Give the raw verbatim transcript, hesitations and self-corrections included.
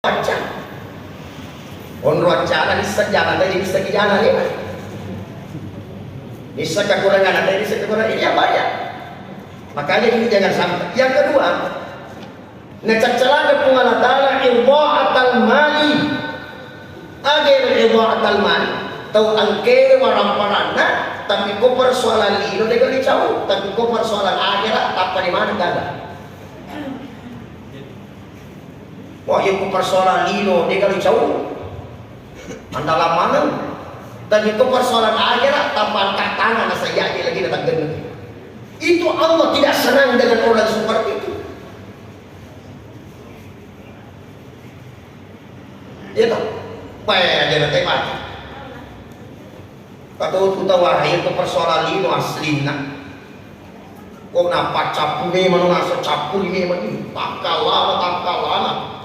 Acca. Onro accana nisseng jana tadi, nisseng jana lima. Nisseng kekurangan tadi, nisseng kekurangan. Ini yang banyak. Makanya ini jangan sampai. Yang kedua, nacaccalana Puang Allah Ta'ala idha'atal mali. Aga idha'atal mali. Tau engkae waramparanna, tapi ko persoalan lino de' gaga licau, tapi ko persoalan akhirat, tappa di mana gaga. Wah, iya ku persoalan lino, de' gaga licau. Andalan maneng. Tapi ku persoalan akhirat, tappa angkat tangan, nasa iya aja lagi datang gendut. Itu Allah tidak senang dengan orang seperti itu. Iya toh? Paya aja nanti mati. Kata tu tahu, itu persoalan lino aslinna. Ko napaccappuri memang, nasa cappuri memang ini. Takkalana, takkalana.